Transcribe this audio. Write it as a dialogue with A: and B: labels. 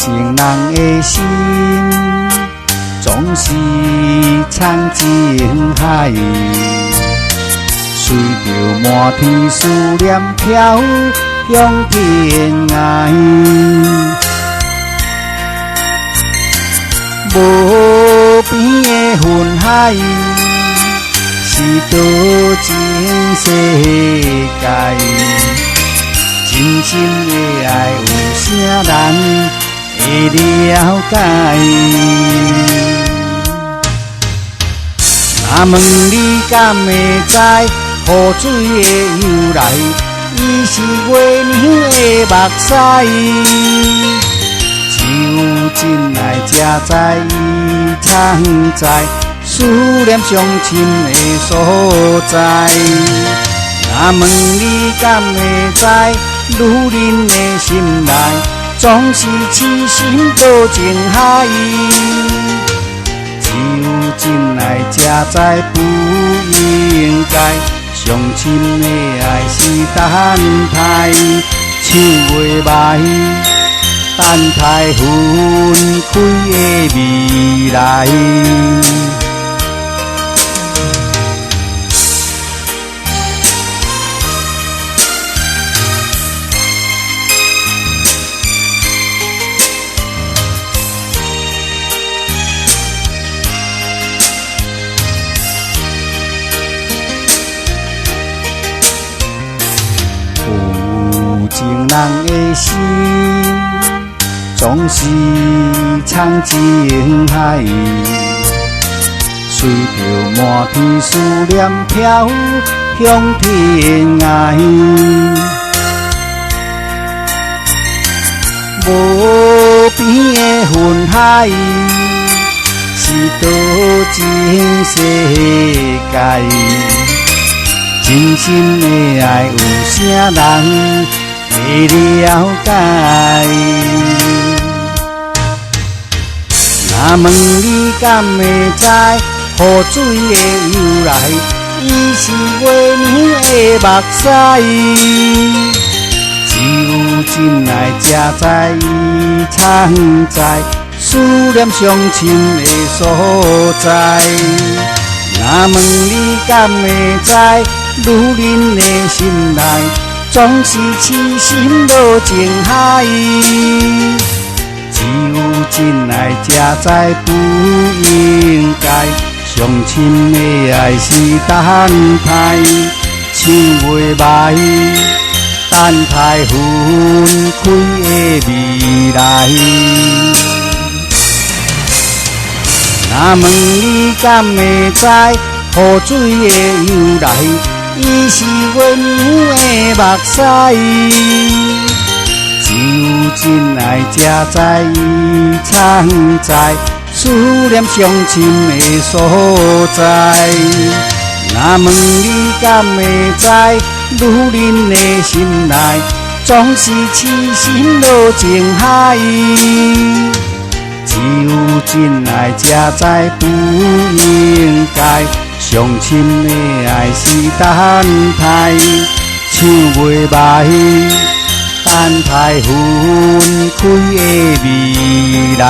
A: 情人的心，總是藏情海，隨著滿天思念飄向天涯。無邊的雲海，是多情世界。真心的愛，有啥人會了解？若問你敢會知，雨水的由來，伊是月娘的目屎。只有真愛才知伊藏在思念上深的所在。若問你敢會知，女人的心內總是痴心多情海。只有真愛才知不應該，上深的愛是等待，唱袂歹，等待分開的未來。有情人的心，總是藏情海，隨著滿天思念飄向天涯。無邊的雲海，是多情世界。真心的愛，有啥人會了解？若問你敢會知，雨水的由來，伊是月娘的目屎。只有真愛才知伊藏在思念上深的所在。若問你敢會知，女人的心內總是痴心無情海。只有真愛才知不應該，上深的愛是等待，唱袂歹，等待分開的未來。若問你敢會知，雨水的由來，伊是月娘的目屎。只有真愛才知伊藏在思念上深的所在。若問你敢會知，女人的心內總是痴心無情海。只有真愛才知不應該，上深的愛是等待，唱袂歹，等待分開的未來。